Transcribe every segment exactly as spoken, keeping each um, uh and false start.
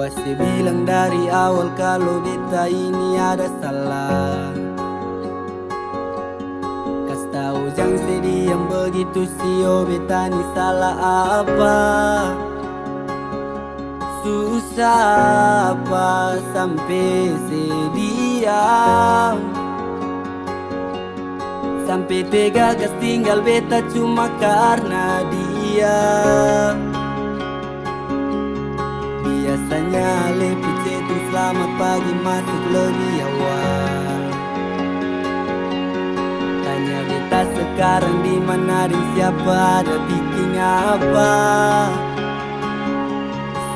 Kase bilang dari awal kalo beta ini ada salah. Kas tau jang se diam begitu, sio, beta ni salah apa? Susah apa sampe se diam? Sampe tega kas tinggal beta cuma karna dia. Biasanya le pi chatting slamat pagi masuk lebih awal. Tanya beta sekarang di mana deng siapa, ada biking apa?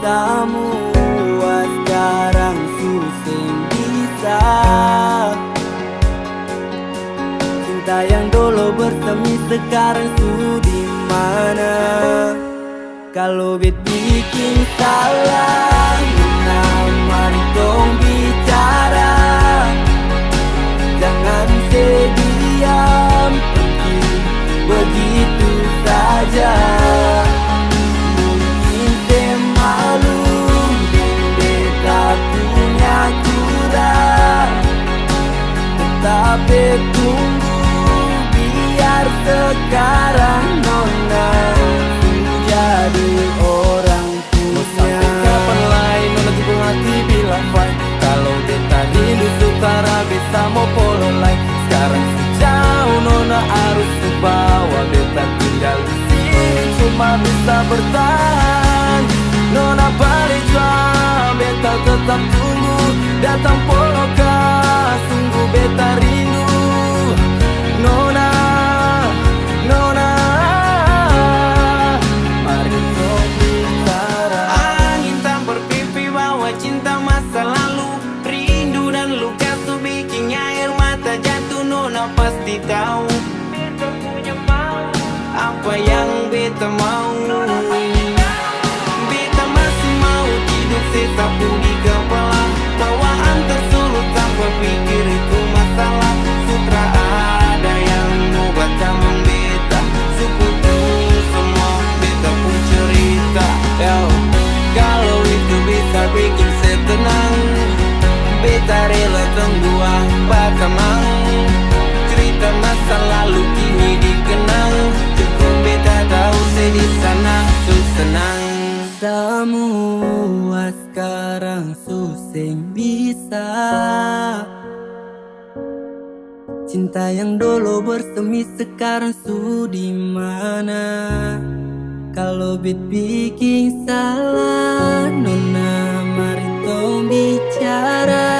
Samua skarang su seng bisa. Cinta yang dolo bersemi sekarang su di mana? Kalo bet biking salah, nona mari tong bicara. Jangan se diam pergi begitu saja. Mungkin se malu deng beta punya kurang, tetap tunggu, biar sekarang nona su jadi orang. Mo sampe kapan lai nona tuku hati bilang fine? Kalo beta rindu su tara bisa mo follow lai. Skarang su jauh nona arus su bawa beta tinggal di sini cuma bisa bertahan. Nona bale jua beta tetap tunggu, datang polo ka sunggu beta rindu. Nona, nona, mari tong bicara. Angin tampar pipi bawa cinta masa lalu, rindu dan luka su biking aer mata jatuh. Nona pasti tau beta punya mau, apa yang beta mau. Beta masih mau tiduk se sapu di kapala, bawa antar solo tanpa pikir itu masalah. Su tra ada yang mo batamang beta, su putus samua beta pung cerita. Yo, kalo itu bisa biking se tenang, beta rela tong dua batamang. Cerita masa lalu kini dikenang, cukup beta tau se di sana su senang. Samua skarang su seng bisa. Cinta yang dolo bersemi sekarang su di mana? Kalo bet biking salah, nona mari tong bicara.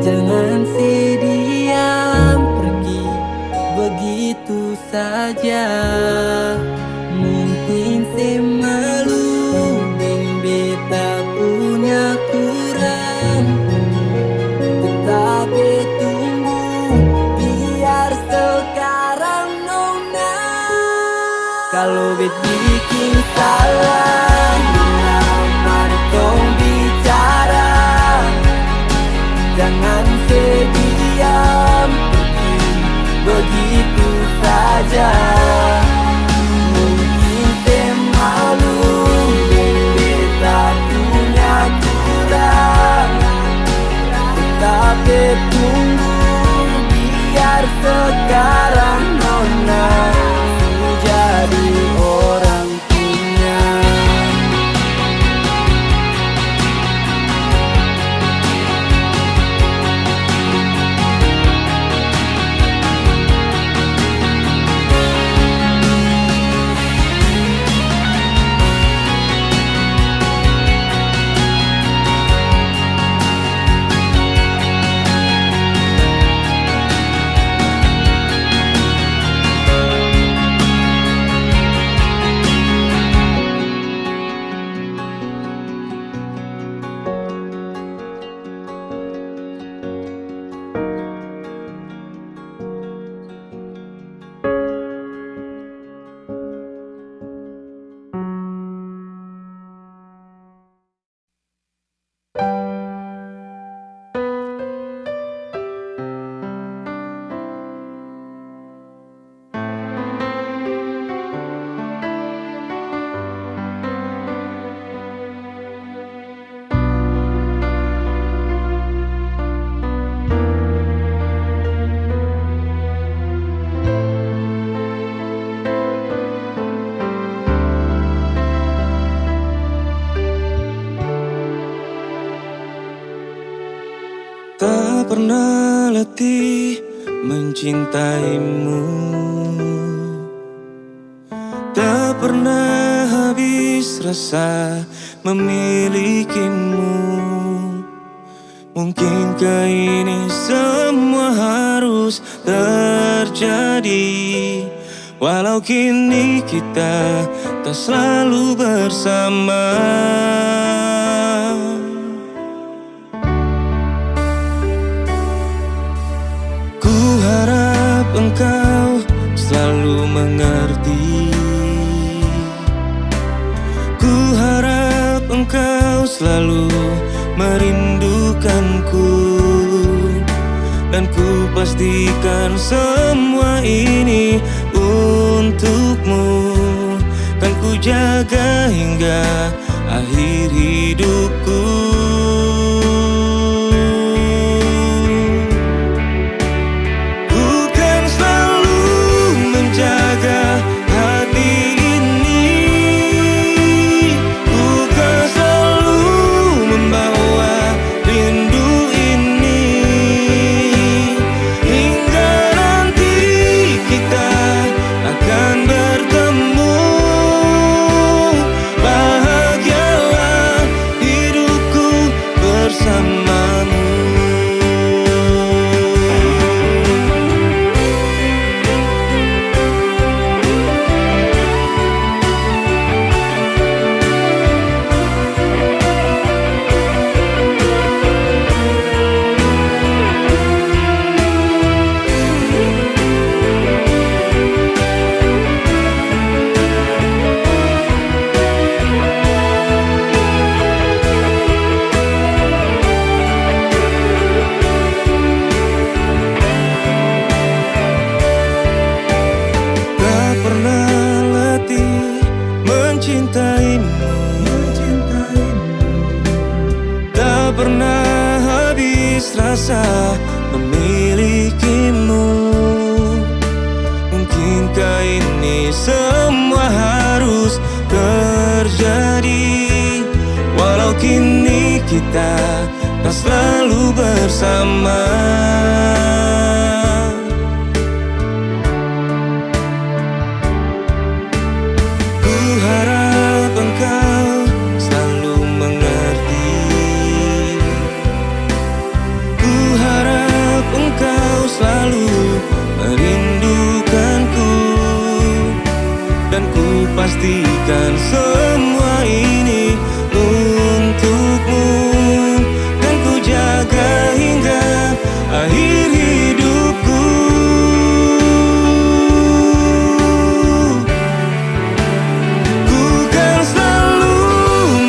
Jangan se diam pergi begitu saja. Mungkin se malu deng beta punya kurang, tetap tunggu, biar sekarang nona. Kalo bet biking salah, nona mari tong bicara. Jangan se diam pergi begitu saja. Mungkin se malu deng beta punya kurang, tetap tunggu, biar sekarang nona su jadi orang punya. Tak pernah letih mencintaimu, tak pernah habis rasa memilikimu. Mungkinkah ini semua harus terjadi, walau kini kita tak selalu bersama? Ku harap engkau selalu mengerti. Ku harap engkau selalu merindukanku. Dan ku pastikan semua ini untukmu. Kan ku jaga hingga akhir hidupku. Ku kan selalu menjaga hati ini. Ku kan selalu membawa rindu ini. Hingga nanti kita akan bertemu. Bahagialah hidupku bersamamu. Tak pernah letih mencintaimu, mencintaimu. Tak pernah habis rasa memilikimu. Mungkinkah ini semua harus terjadi, walau kini kita tak selalu bersama? Ku harap engkau selalu mengerti. Ku harap engkau selalu merindukanku. Dan ku pastikan semua ini untukmu. Dan ku jaga hingga akhir hidupku. Ku kan selalu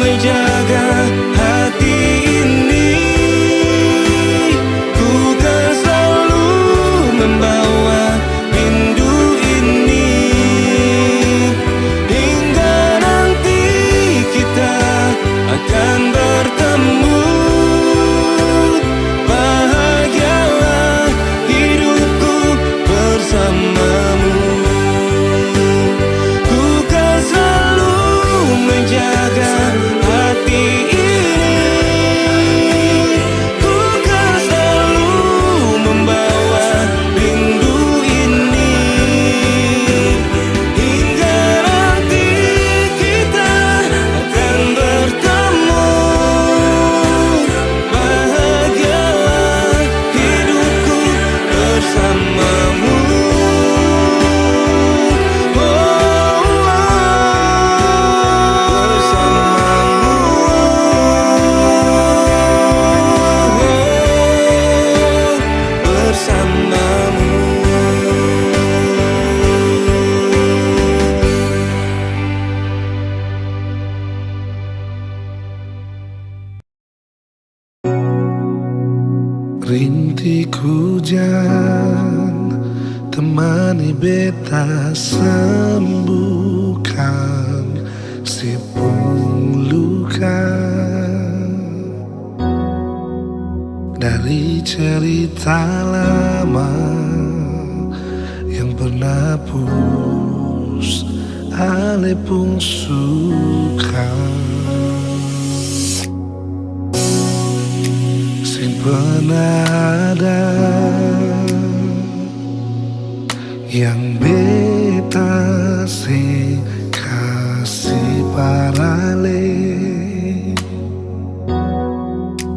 menjaga hati ini. Ku kan selalu membawa rindu ini. Hingga nanti kita akan bertemu. Bahagialah hidupku bersamamu. Ku kan selalu menjaga hati ini. Ku kan selalu membawa rindu ini. Hingga nanti kita akan bertemu. Bahagialah hidupku bersamamu. Oh, oh, bersamamu. Oh, bersamamu. Rintik hujan temani beta sembuhkan si pung luka. Dari cerita lama yang pernah pus ale pung suka. Seng Pernah ada yang beta seng kasi parale,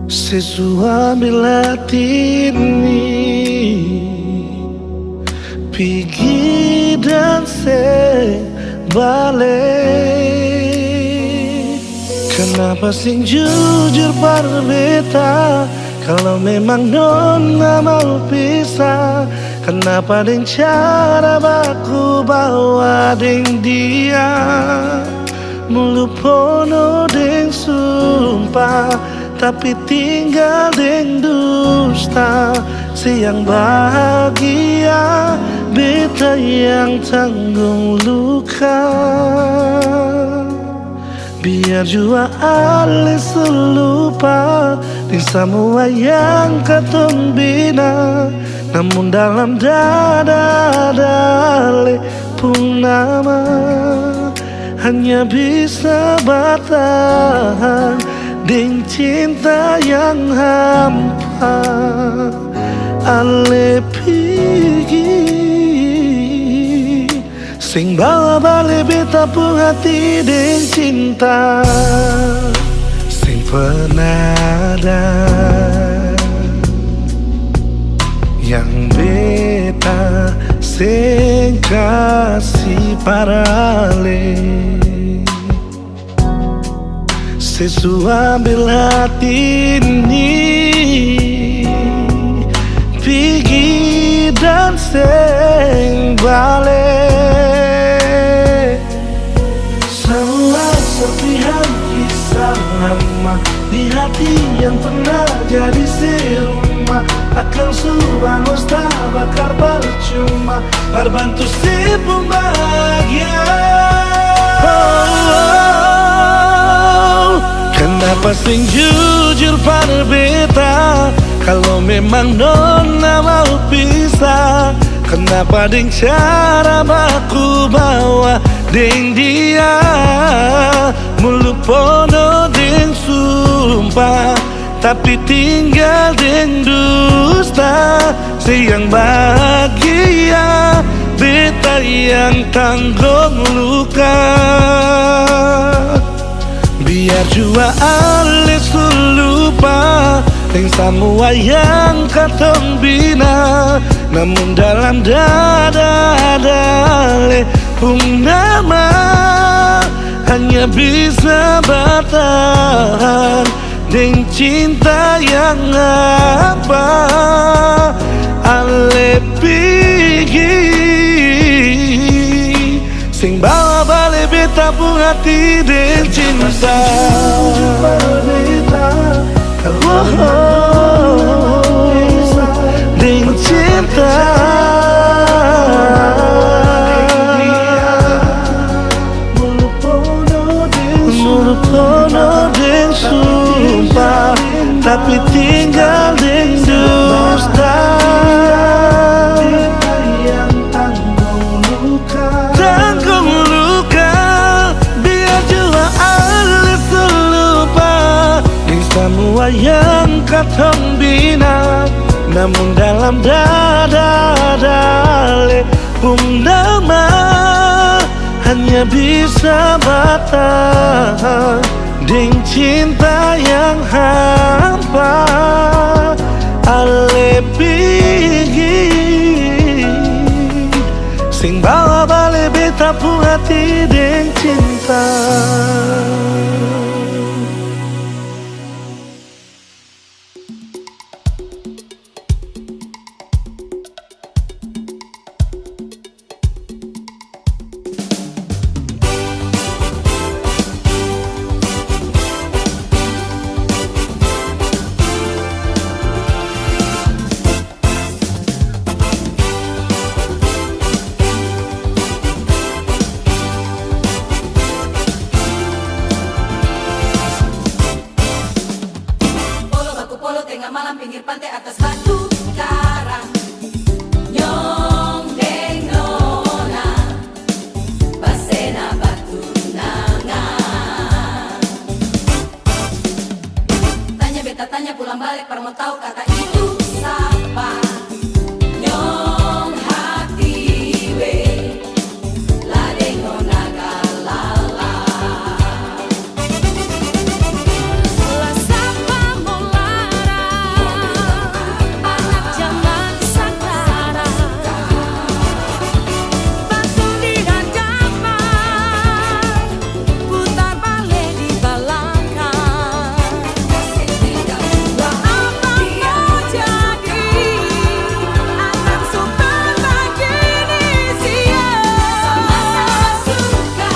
se su ambil hati ni, pigi dan seng bale. Kanapa seng jujur par beta, kalo memang nona mau pisah? Kanapa deng cara baku bawa deng dia? Mulu pono deng sumpah, tapi tinggal deng dusta. Se yang bahagia, beta yang tanggung luka. Biar jua ale su lupa deng samua yang katong bina, namun dalam dada ada ale pung nama. Hanya bisa batahan deng cinta yang hampa. Ale pigi. Seng bawa bale beta pung hati deng cinta. Seng pernah ada yang beta seng kasi parale. Se su ambil hati ni, pigi dan seng bale. Samua serpihan kisah lama di hati yang pernah jadi serumah, akang su angus tabakar par cuma par bantu se pung bahagia. Oh, oh, kanapa seng jujur par beta? Kalo memang nona mau pisah, kanapa deng cara baku bawa deng dia? Mulu pono deng sumpah, tapi tinggal deng dusta. Se yang bahagia, beta yang tanggong luka. Biar jua ale su lupa deng samua yang katong bina, namun dalam dada ada ale pung nama. Hanya bisa batahan deng cinta yang hampa. Ale pigi, seng bawa bale beta pung hati deng cinta. Oh, deng cinta. Mulu pono deng sumpah, tapi tinggal deng dusta. Tanggong luka, biar jua ale su lupa deng samua yang katong bina, namun dalam dada ada ale pung nama. Hanya bisa batahan deng cinta yang hampa. Ale pigi, seng bawa bale beta pung hati deng cinta. Polo baku polo tenga malam, pinggir pante atas batu karang. Nyong deng nona basena batunangan. Tanya beta tanya pulang Bale par mo tau kata itu sapa, nyong hati we la deng nona galala. La sapa mo larang, anak jaman sakarang. Batul di hadapan, putar bale di balakang. La apa mo jadi, akang su par bagini, siang. Sama-sama suka,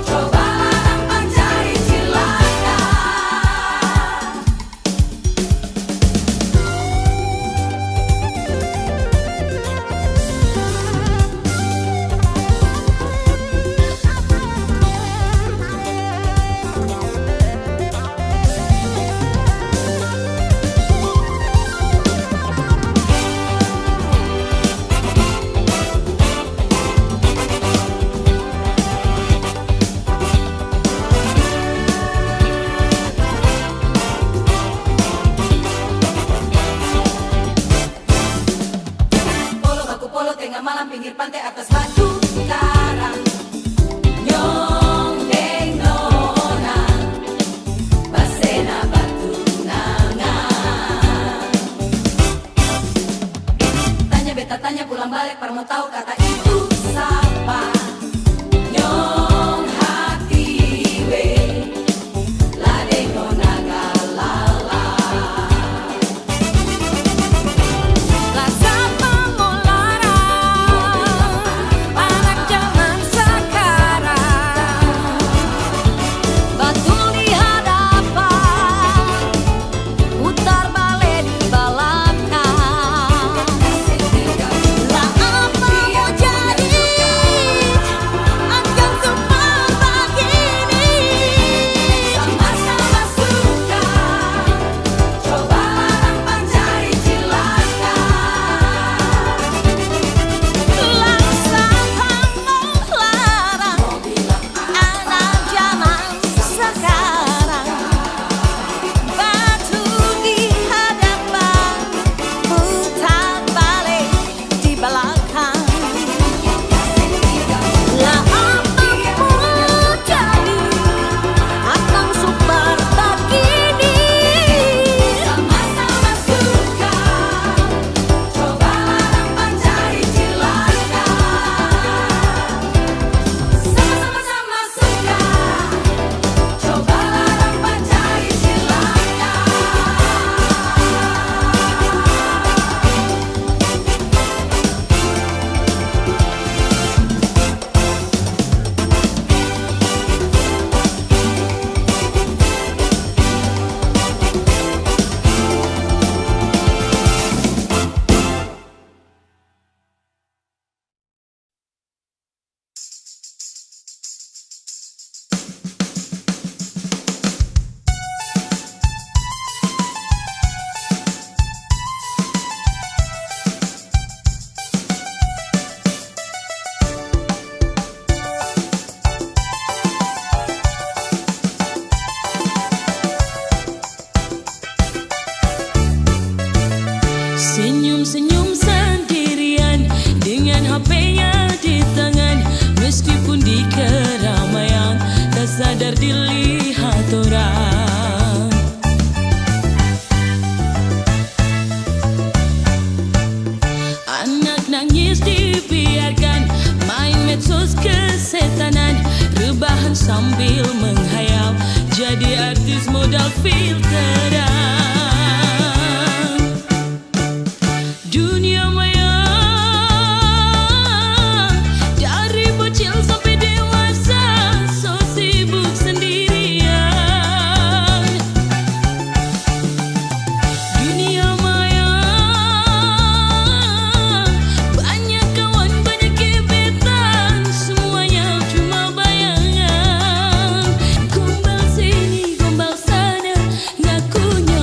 coba larang pancari cilaka. Polo baku polo tenga malam, pinggir pante atas batu karang. Nyong deng nona basena batunangan. Tanya beta tanya pulang bale par mo tau kata itu sapa. Nyong hati we la deng nona galala. La sapa mo larang, anak jaman sakarang. Batul di hadapan, putar bale di balakang. La apa mo jadi, akang su par bagini. Sama-sama suka, coba larang pancari cilaka. La sapa mo larang, anak jaman sakarang. Batu di hadapan, putar bale di balakang. La apa mo jadi, akang su par bagini. Sama-sama suka, coba larang pancari cilaka. Sama-sama, sama suka, coba larang pancari cilaka. Senyum-senyum sendirian dengan H P-nya di tangan, meskipun di keramaian tak sadar dilihat orang. Anak nangis dibiarkan, main medsos kesetanan, rebahan sambil menghayal, jadi artis modal filteran. Dunia maya dari bocil sampe dewasa so sibuk sendirian. Dunia maya, banyak kawan, banyak gebetan, semuanya cuma bayangan. Gombal sini, gombal sana, ngakunya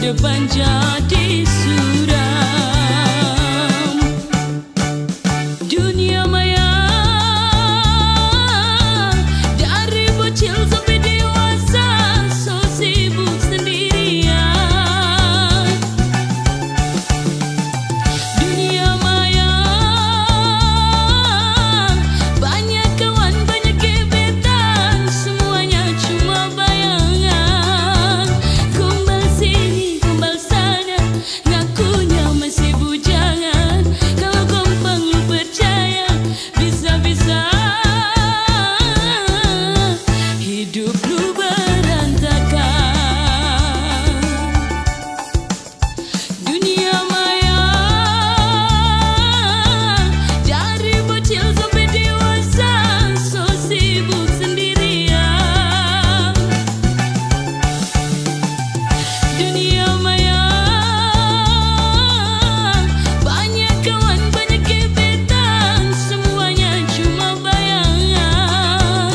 Depan jadi suram. Dunia maya, dari bocil sampe dewasa, so sibuk sendirian. Dunia maya, banyak kawan, banyak gebetan, semuanya cuma bayangan. Gombal sini, gombal sana, ngakunya masih bujangan. Kalau gampang lu percaya, bisa-bisa hidup lu berantakan. Dunia maya, dari bocil sampe dewasa, so sibuk sendirian. Dunia maya, banyak kawan, banyak gebetan, semuanya cuma bayangan.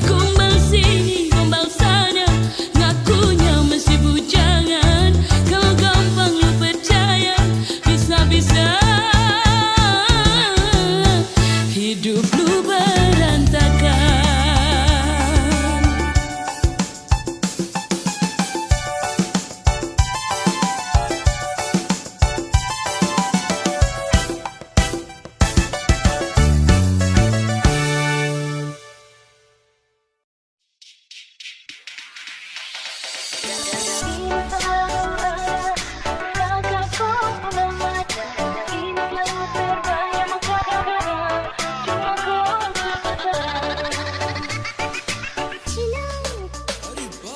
Gombal sini, gombal sana, ngakunya masih bujangan. Kalau gampang lu percaya, bisa-bisa hidup lu berantakan.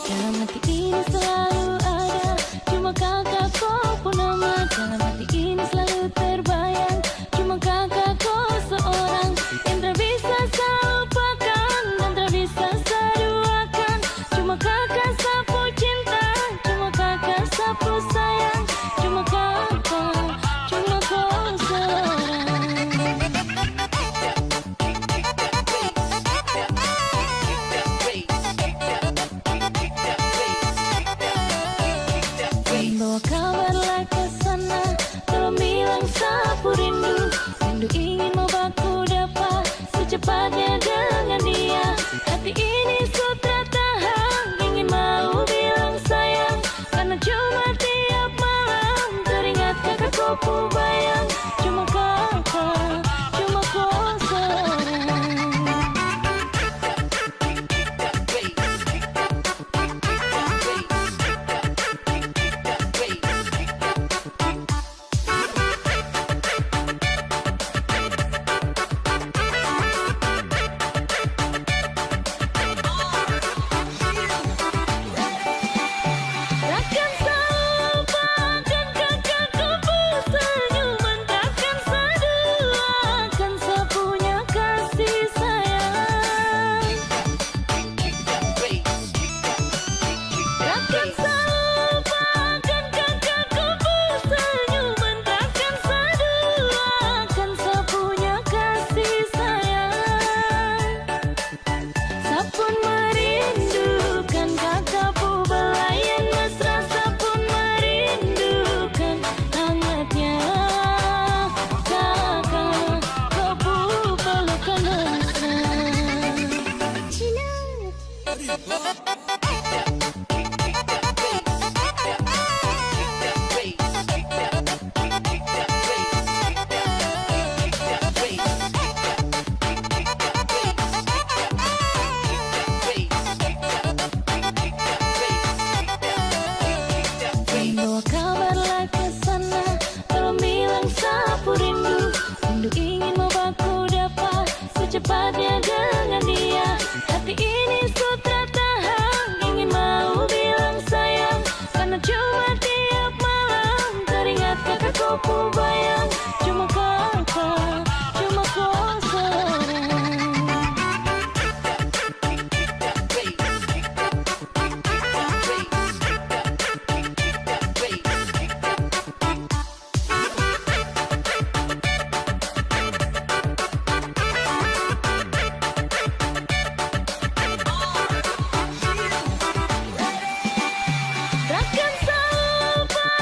Dalam hati ini selalu ada, cuma kakak ko pung nama. Dalam hati ini selalu terbayang, cuma kakak ko seorang yang tak bisa saya lupakan dan tak bisa saya duakan. Cuma kakak sa pu cinta, cuma kakak sa pu sayang, cuma kakak, cuma ko seorang. Bawa kabar lai ka sana, tolong bilang sa pu rindu. Rindu ingin mo baku dapa secepatnya dengan dia. Hati ini su tra tahan, ingin mau bilang sayang, karna cuma tiap malam teringat kaka ko pu bayang. Cuma kaka, cuma ko seorang. Takkan sa lupakan kaka ko pu senyuman, takkan sa duakan sa punya kasih sayang. Takkan sa lupakan kaka ko pu senyuman, takkan sa duakan sa punya kasih sayang. Sa pun merindukan kaka pu belayan mesra, sa pun merindukan hangatnya kaka ko pu pelukan mesra. Bawa kabar lai ka sana, tolong bilang sa pu rindu. Rindu ingin mo baku dapa secepatnya dengan dia. Hati ini su tra tahan, ingin mau bilang sayang, karna cuma tiap malam teringat kaka ko pu bayang. Cuma kaka, cuma ko seorang. Takkan sa lupa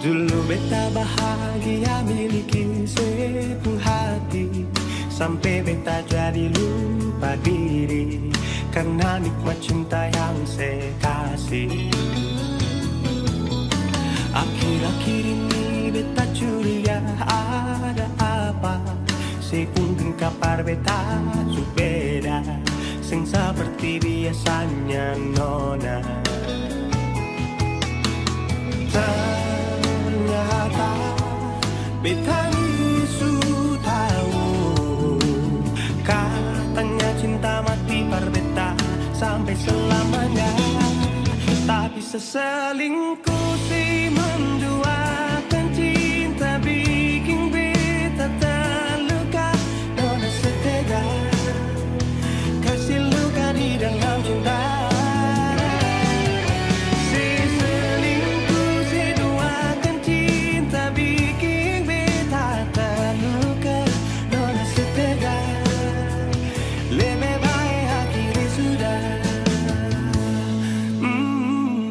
Dulu beta bahagia miliki se pung hati, sampe beta jadi lupa diri karna nikmat cinta yang se kasi. Akhir-akhir ini beta curiga ada apa, se pung tingkah par beta su beda. Seng seperti biasanya, nona. Ternyata beta ni su tau, katanya cinta mati par beta sampe selamanya. Tapi seselingkuh si menduakan cinta biking beta terluka. Nona setega kasi luka di dalam cinta. Si selingkuh, si duakan cinta biking beta terluka. Nona setega, lebe bae akhiri sudah. Mm.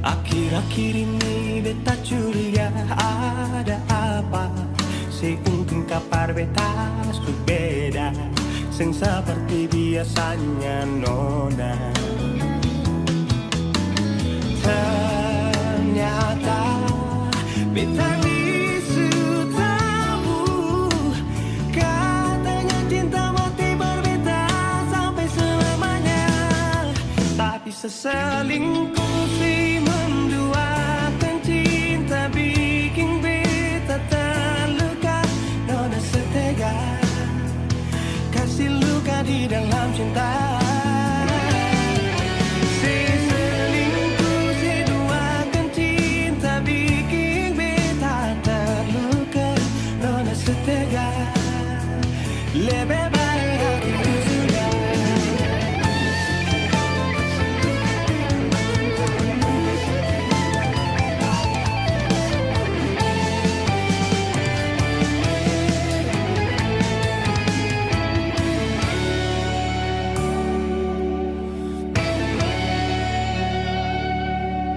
Akhir-akhir ini beta curiga ada apa. Se pung tingkah par beta su beda, seng seperti biasanya, nona. Ternyata beta ni su tau, katanya cinta mati par beta sampe selamanya. Tapi seselingkuh si menduakan cinta biking beta terluka. Nona setega kasi luka di dalam cinta. Si selingkuh, si duakan cinta biking beta terluka. Nona setega, lebe bae akhiri sudah.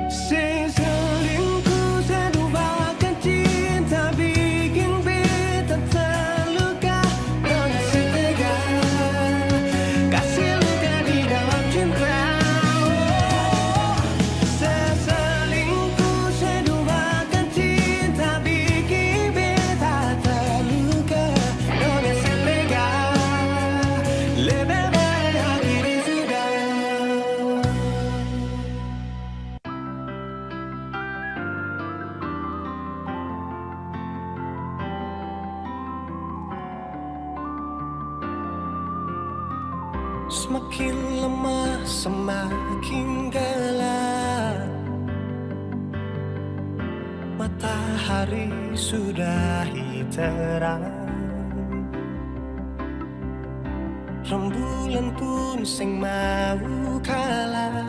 Seng selingkuh, seng duakan cinta biking beta terluka. Nona setega kasi luka di dalam cinta. Oh, seselingkuh, seng duakan cinta biking beta terluka. Nona setega, lebe bae akhiri sudah. Semakin lemah, semakin gelap. Matahari sudah terang. Rembulan pun seng mau kalah,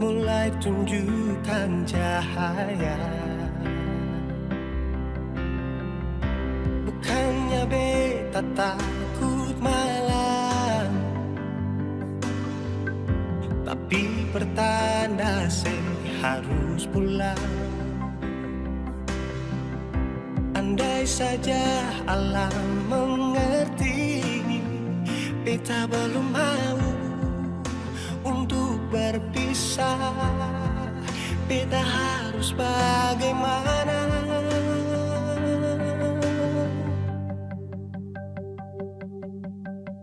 mulai tunjukkan cahaya. Bukannya beta takut malam, tapi pertanda se harus pulang. Andai saja alam mengerti, beta belum mau untuk berpisah. Beta harus bagaimana?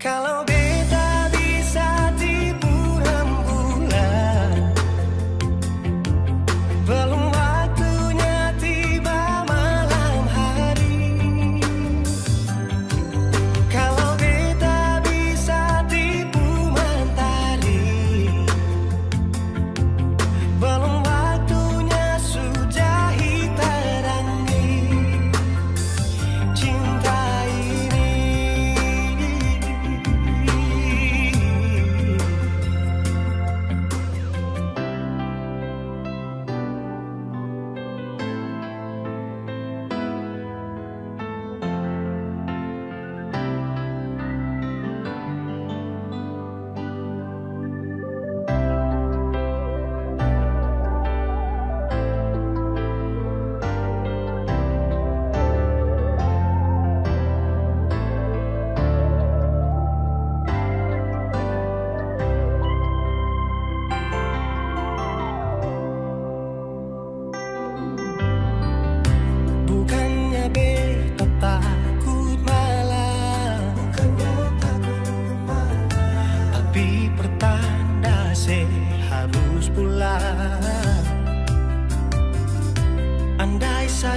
Kalau beta bisa tipu rembulan, belum waktunya tiba malam hari. Kalau beta bisa tipu mantari, belum waktunya sudah hitam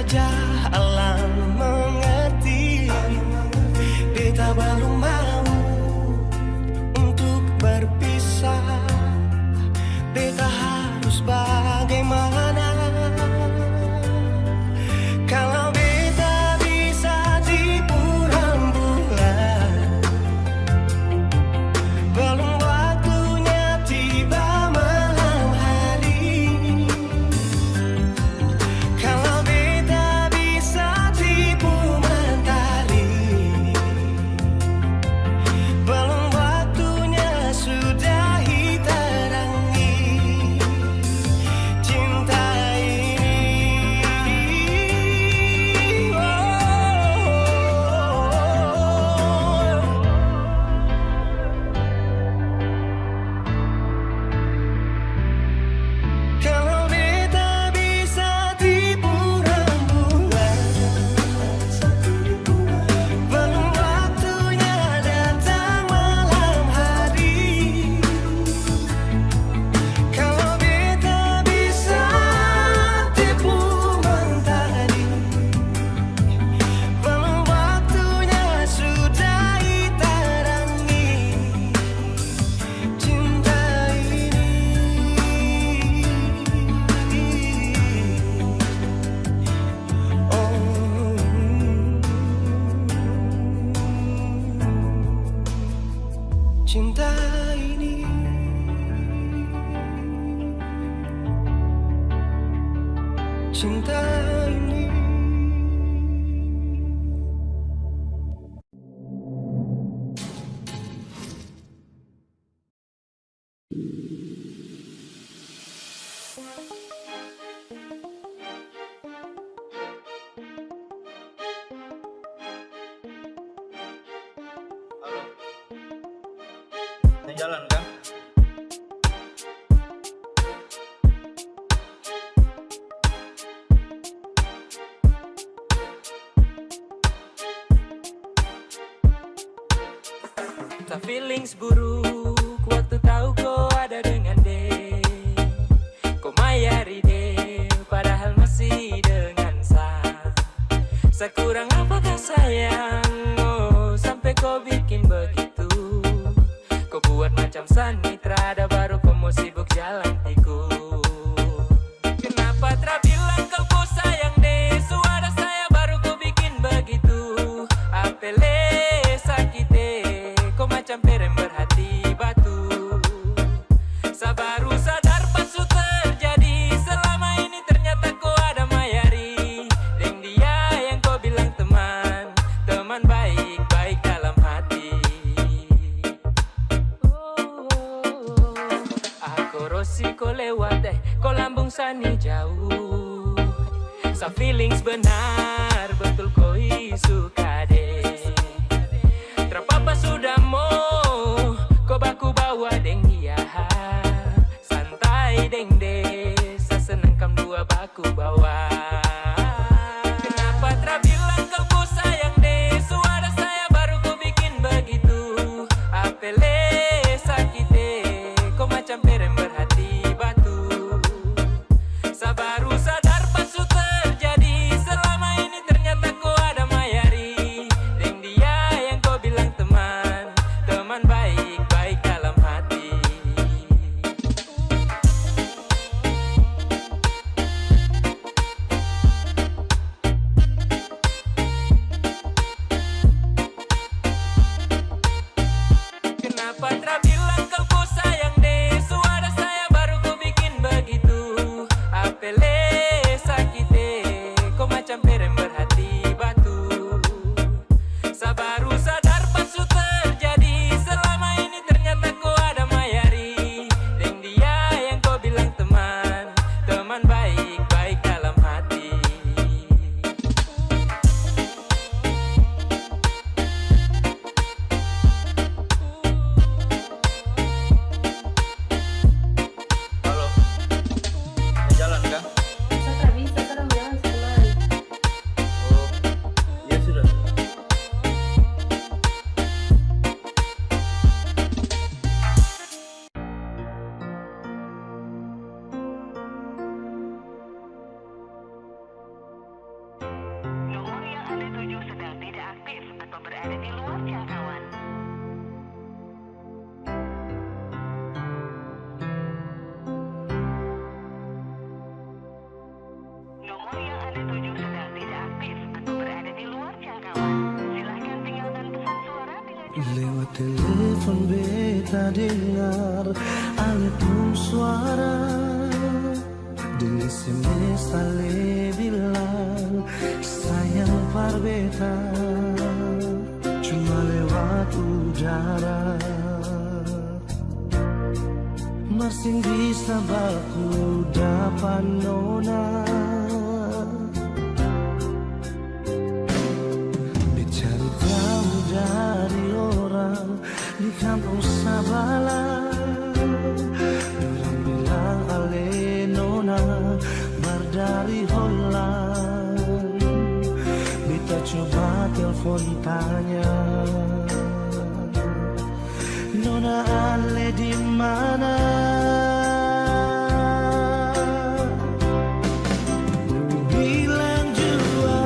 Jah alam mengerti, beta balum mau untuk berpisah. Beta harus bagaimana? Kalau beta bisa tipu rambulan, belum waktunya tiba malam hari. Kalau beta bisa tipu mentari, belum waktunya sudahi tarangi cinta ini. Oh, kalau beta bisa tipu rambulan, belum waktunya datang malam hari. Kalau beta bisa tipu mentari, belum waktunya sudahi tarangi cinta ini. Oh, cinta ini, cinta ini. Halo. Seng jalan ka? Sa feelings buruk waktu tau ko ada dengan de. Ko mayari de, padahal masih dengan sa. Sa kurang apakah sayang, oh, sampe ko bikin begitu? Ko buat macam sa ni trada, baru ko mo sibuk jalan tiku. Kenapa tra bilang kal ko sayang de? Su ada saya baru ko bikin begitu. Apele sakit e, ko macam perem berhati batu. Sa baru sadar pas su terjadi. Selama ini ternyata ko ada mayari deng dia yang ko bilang teman, teman baik-baik dalam hati. Ako rosi ko lewat, eh, ko lambung sani jauh. Sa feelings benar, betul ko i suka de. Tra papa sudah mo, ko baku bawa deng dia. Santai deng de, sa senang kam dua baku bawa. Kenapa tra bilang kal ko sayang de? Su ada saya baru ko bikin begitu. Apele sakit e, ko macam perem berhati batu. Sa baru sadar pas su terjadi. Selama ini ternyata ko ada mayari deng dia yang ko bilang teman, teman baik-baik dalam hati. Lewat telepon beta dengar ale pung suara, deng S M S ale bilang sayang par beta, cuma lewat udara. Mar seng bisa baku dapa nona. Be cari tau dari orang di kampung sabala, dorang bilang ale nona baru dari Holland. Beta coba telfon tanya, nona ale di mana? Bilang jua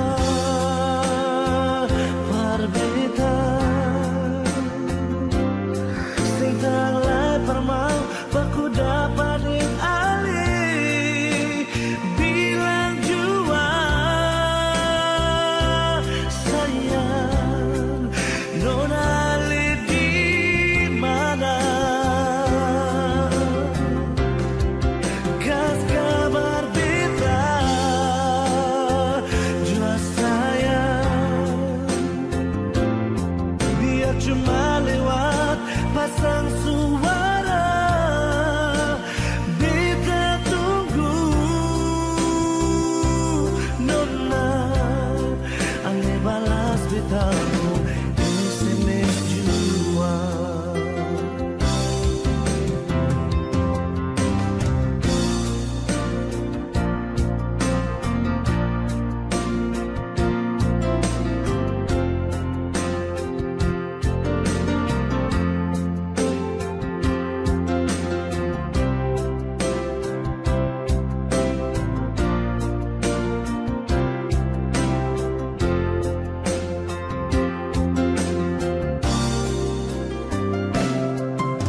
par beta, seng tau lai par mau baku dapa deng ale. Bilang jua sayang, nona ale di mana? Kas kabar beta jua sayang, biar cuma lewat pasang suara. Beta tunggu nona, ale balas beta pung S M S jua.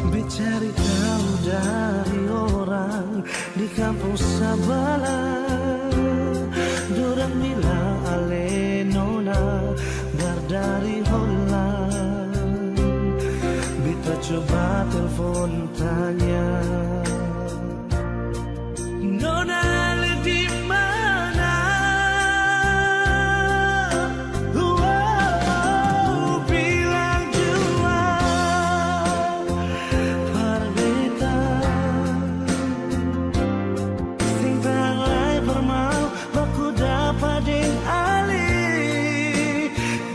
Be cari tau dari orang di kampung sabala, dorang bilang ale nona baru dari Holland. Beta coba telfon tanya, nona ale di mana? Wow, bilang jua par beta, seng tau lai par mau baku dapa deng ale.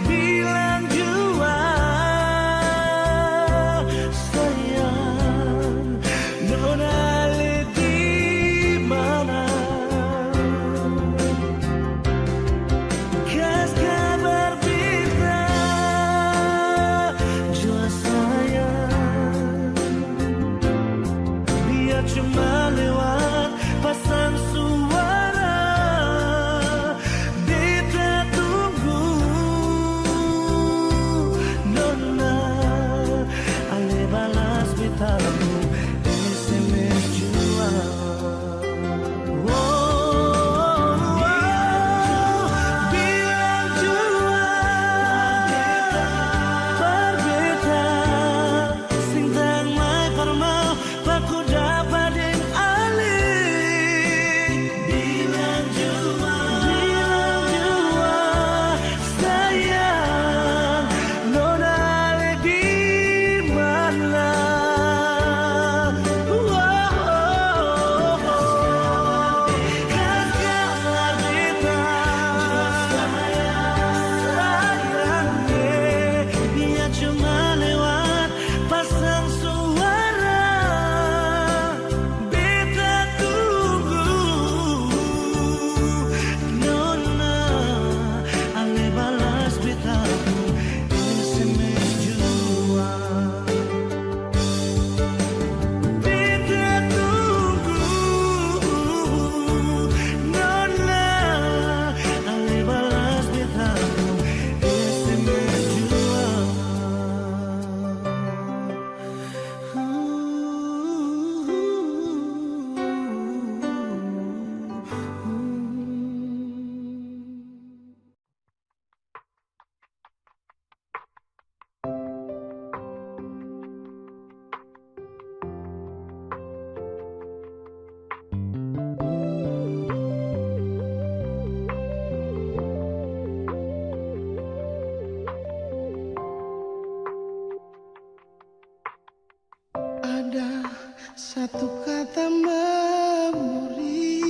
Bilang jua sayang, Satu kata memori,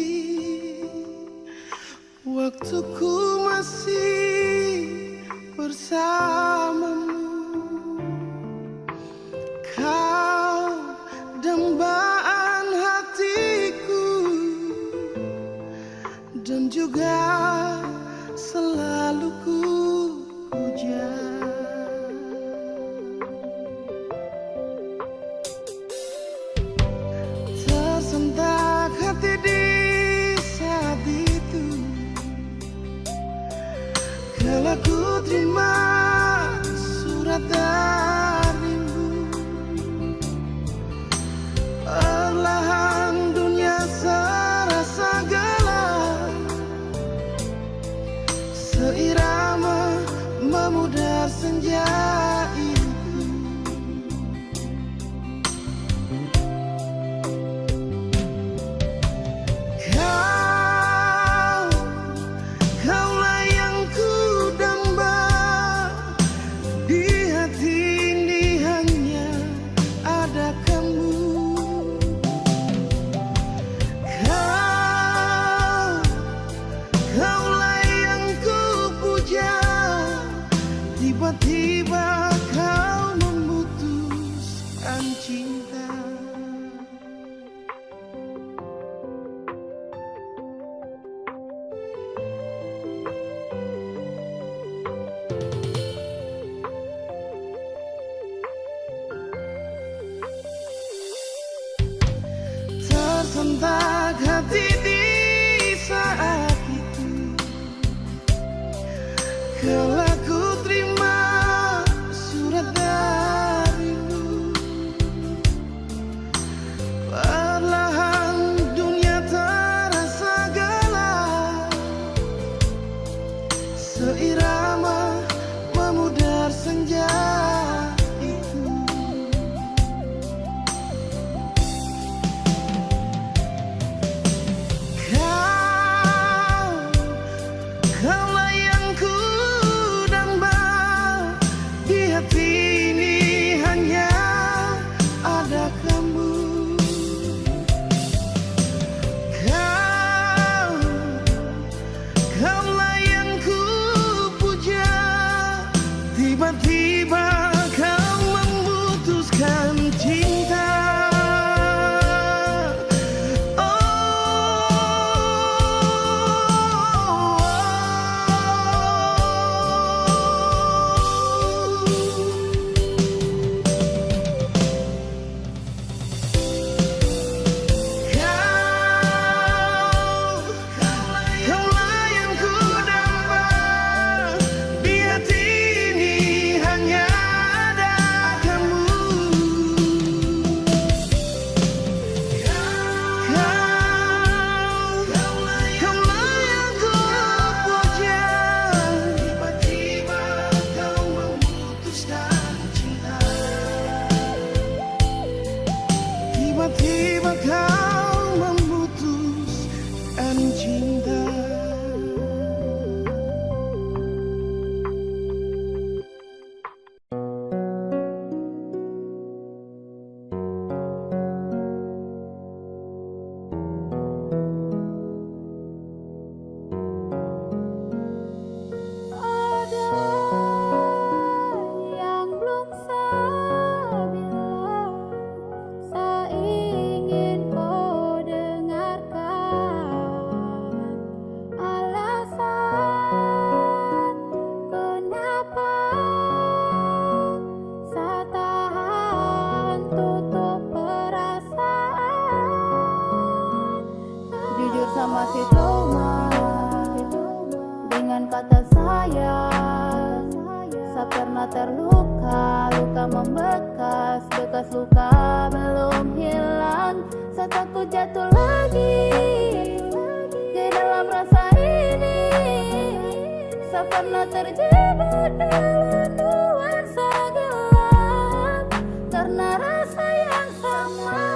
waktuku masih bersamamu. Kau dambaan hatiku dan juga selalu ku puja. Tersentak hati di saat itu, kala ku terima surat darimu. Perlahan dunia serasa gelap, seirama memudar senja itu. Kau, kaulah yang ku damba, di hati ini hanya ada kamu. Kau, kaulah yang ku puja, tiba-tiba kau memutuskan cinta. Tersentak hati di saat itu, kala ku terima surat darimu. Perlahan dunia terasa gelap, seirama memudar senja itu. Kau, kaulah yang ku damba, di hati ini hanya ada kamu. Kau, kaulah yang ku puja, tiba-tiba kau memutuskan cinta. Oh. Kau, kaulah yang ku damba, di hati ini hanya ada kamu. Kau, kaulah yang ku puja, tiba-tiba kau memutuskan cinta. Tiba-tiba kau memutuskan cinta. Ada yang belum saya bilang, saya ingin kau dengarkan alasan kenapa saya tahan tutup perasaan. Jujur, sa masih trauma dengan kata sayang. Sa pernah terluka, luka membekas, bekas luka belum hilang. Sa takut jatuh lagi ke dalam rasa ini. Sa pernah terjebak dalam nuansa gelap karena rasa yang sama.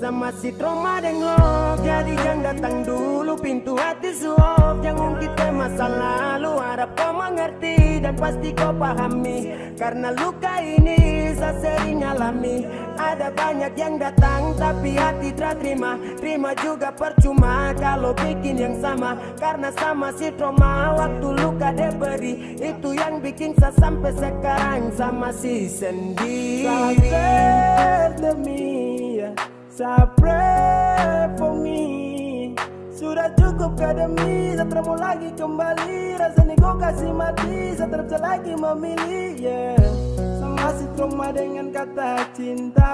Sa Masih trauma deng lo, jadi jang datang dulu, pintu hati su off. Jang ungkit ke masa lalu, harap ko mengerti dan pasti ko pahami. Karna luka ini sa sering alami. Ada banyak yang datang, tapi hati tra terima. Terima juga percuma, kalo bikin yang sama. Karna sa masih trauma, waktu luka diberi. Itu yang bikin sa sampe sekarang sa masih sendiri. Sa pray for me, ya. Sa pray for me. Sudah cukup ka demi, sa tra mau lagi kembali. Rasa ni ko kasi mati, sa tra bisa lagi memilih, yeah. Sa masih trauma dengan kata cinta.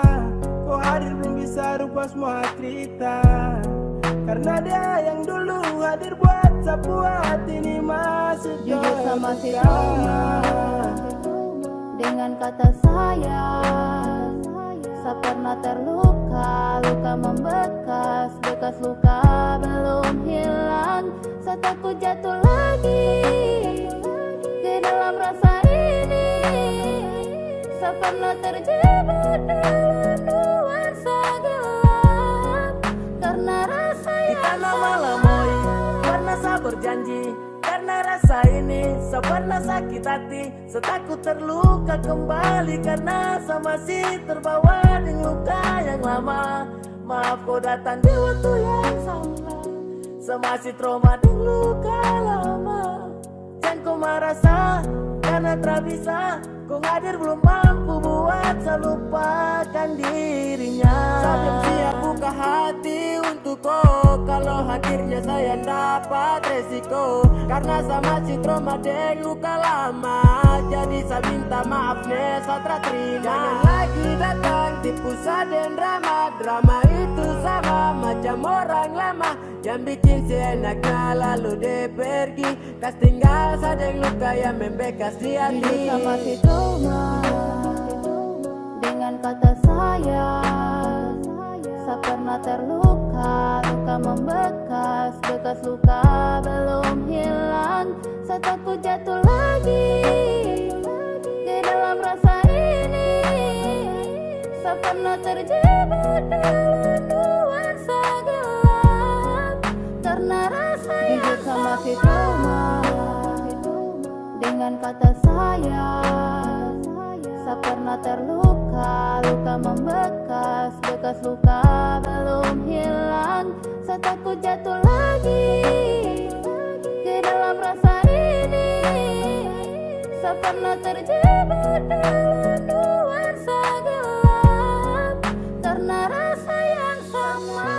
Ko hadir belum bisa rubah semua cerita. Karna dia yang dulu hadir buat sa, buat ini masih. Jujur sa masih terluka. Trauma dengan kata sayang. Sa pernah terluka, luka membekas, bekas luka belum hilang. Sa takut jatuh lagi ke dalam rasa ini. Sa pernah terjebak dalam nuansa gelap karena rasa yang sama. Di tana malamoi, pernah sa berjanji, karena rasa ini, sa pernah sakit hati. Sa takut terluka kembali karna sa masih terbawa deng luka yang lama. Maaf ko datang di waktu yang salah. Sa masih trauma deng luka lama. Jang ko marah sa karna tra bisa. Ko hadir belum mampu buat sa lupakan dirinya. Sa belum siap buka hati untuk ko, kalo hadirnya sa yang dapat resiko. Karna sa masih trauma deng luka lama. Jadi sa minta maaf ne, sa tra terima. Jangan lagi datang tipu sa deng drama. Drama itu sama macam orang lama yang bikin seenaknya lalu de pergi. Kas tinggal sa deng luka yang membekas di hati. Jujur sa masih trauma dengan kata sayang. Sa pernah terluka, luka membekas, bekas luka belum hilang. Sa takut jatuh lagi ke dalam rasa ini. Sa pernah terjebak dalam nuansa gelap karena rasa yang sama. Jujur sa masih trauma dengan kata sayang. Sa pernah terluka, luka membekas, bekas luka belum hilang. Sa takut jatuh lagi ke dalam rasa ini. Sa pernah terjebak dalam nuansa gelap karena rasa yang sama.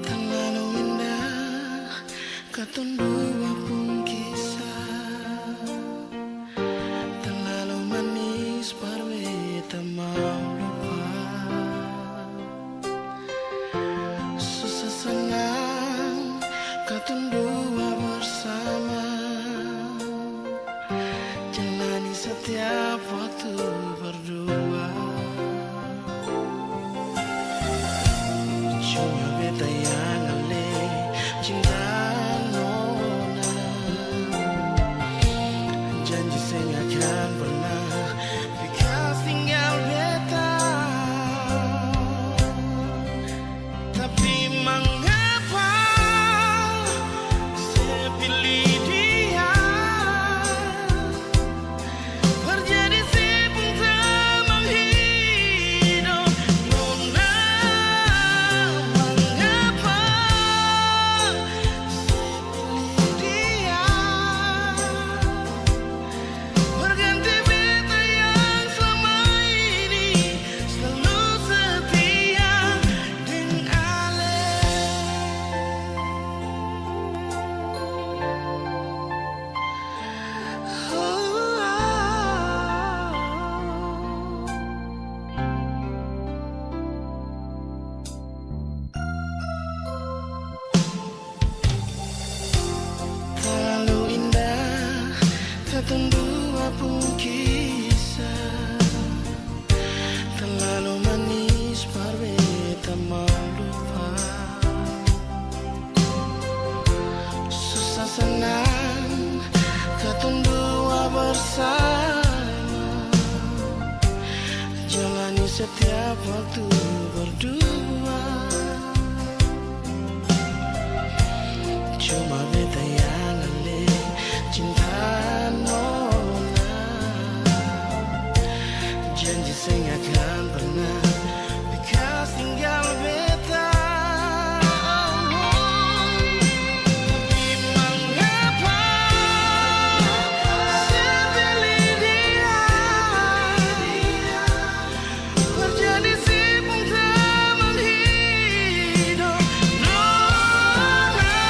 Talalu indah katong dua pung kisah. Talalu manis par beta mau lupa. Susah sanang katong dua bersama. Jalani setiap waktu berdua. Cuma beta yang ale cinta nona. Janji seng akan pernah bekas tinggal beta. Tapi mangapa se pilih dia? Par jadi se pung tamang hidop nona, mangapa? Katong dua pung kisah terlalu manis par beta mau lupa. Susah senang katong dua bersama, jalani setiap waktu berdua. Cuma beta yang ale cinta nona, janji seng akan pernah bekas tinggal beta. Tapi mangapa seng pilih dia? Menjadi si pung teman hidup, nona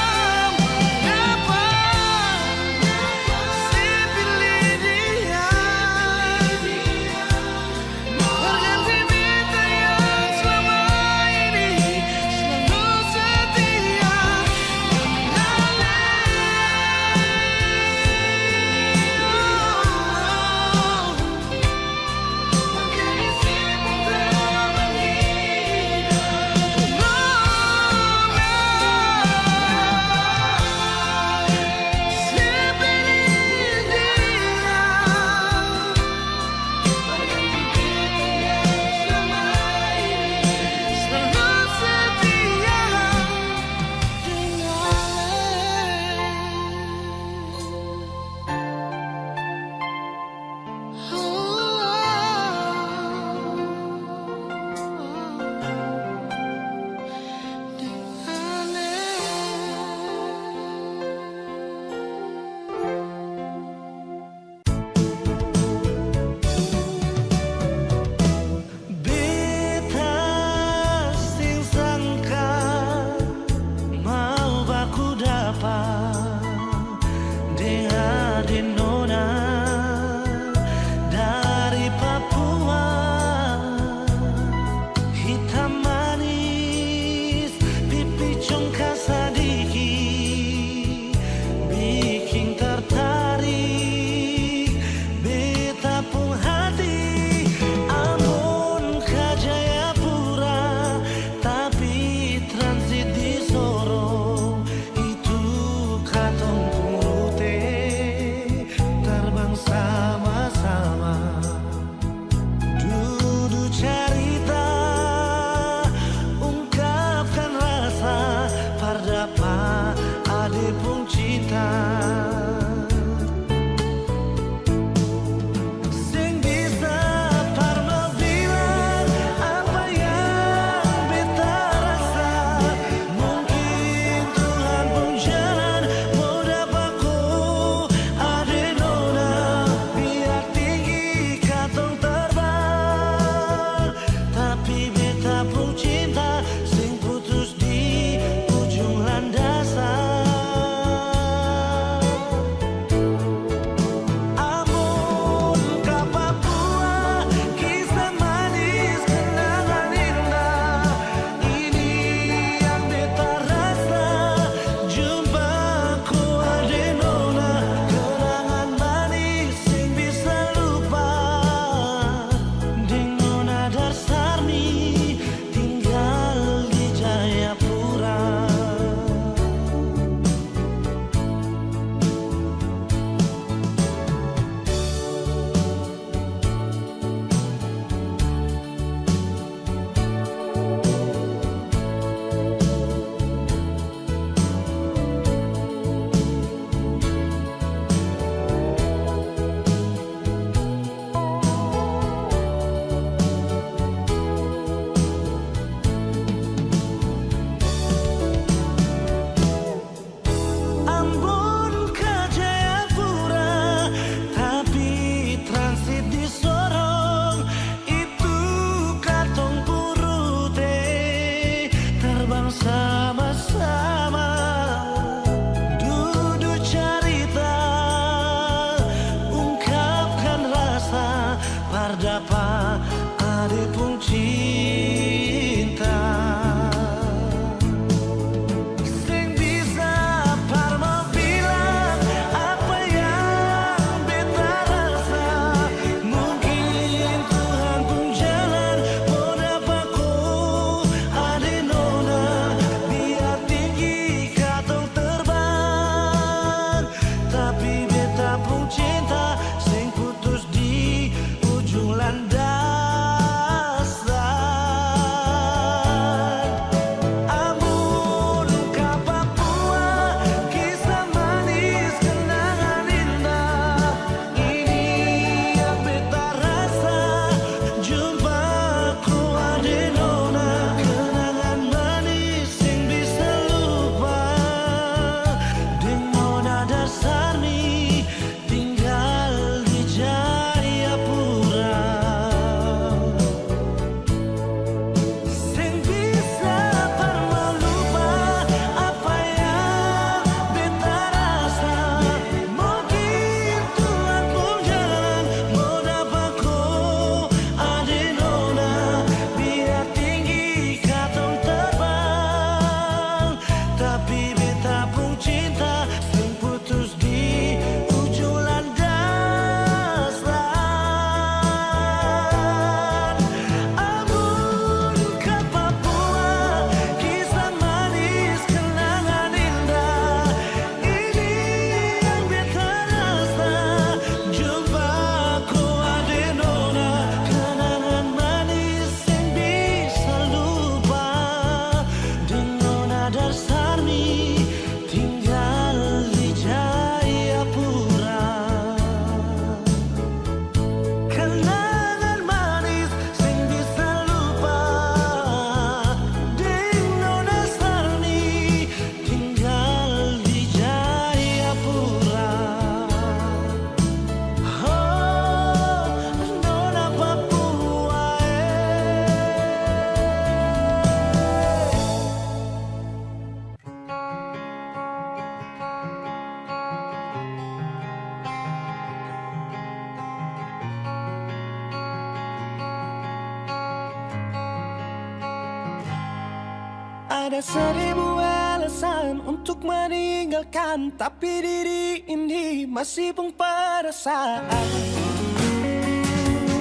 Ada seribu alasan untuk meninggalkan, tapi diri ini masih pung perasaan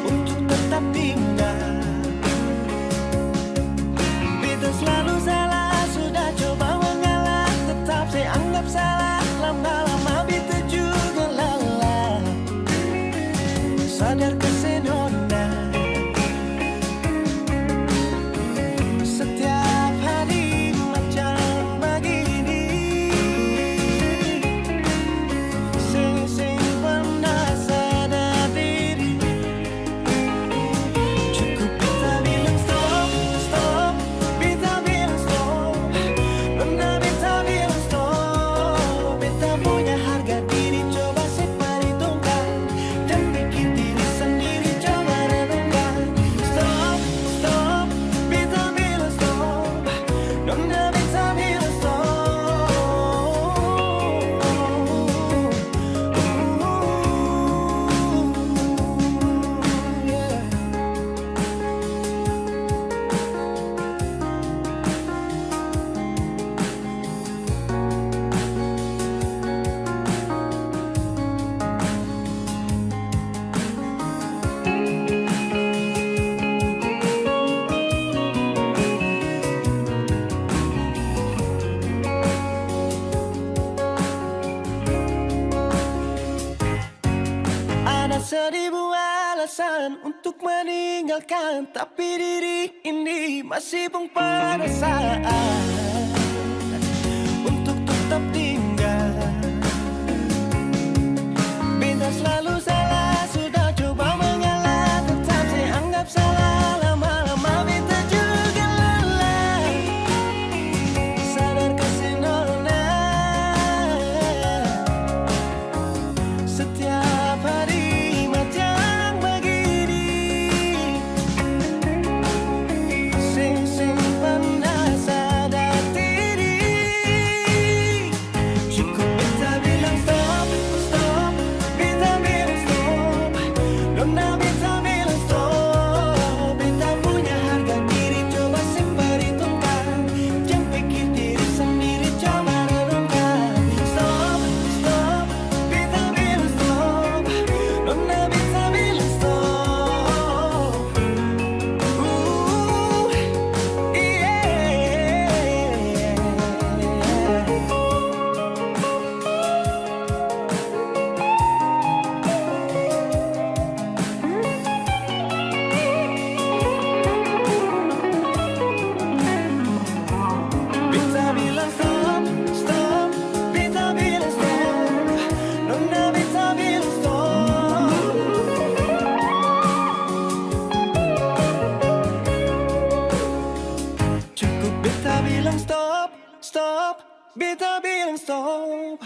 untuk tetap tinggal. Beta selalu salah, sudah coba mengalah, tetap se anggap salah. Lama-lama beta juga lelah. Sadarkah se nona, setiap hari macam bagini. Seng, seng pernah sadar diri. Cukup beta bilang stop, stop, beta bilang stop. Nona beta bilang stop. Beta punya harga diri coba se perhitungkan. Jang pikir diri sendiri, coba renungkan. Stop, stop, beta bilang stop. Nona beta bilang stop. Ada seribu alasan untuk meninggalkan, tapi diri ini masih pung perasaan untuk tetap tinggal. Beta selalu salah, sudah coba mengalah, tetap se anggap salah. Lama-lama beta juga lelah. Sadarkah se nona? Setiap hari macam bagini. Seng, seng pernah sadar diri. Cukup beta bilang stop, stop, beta bilang stop. Nona beta bilang stop. Beta punya harga diri coba se perhitungkan. Jang pikir diri sendiri, coba renungkan. Stop, stop, beta bilang stop. Nona beta bilang stop. Uh, yeah. Beta bilang stop, stop, beta bilang stop. Nona beta bilang stop. Cukup beta bilang stop, stop, beta bilang stop.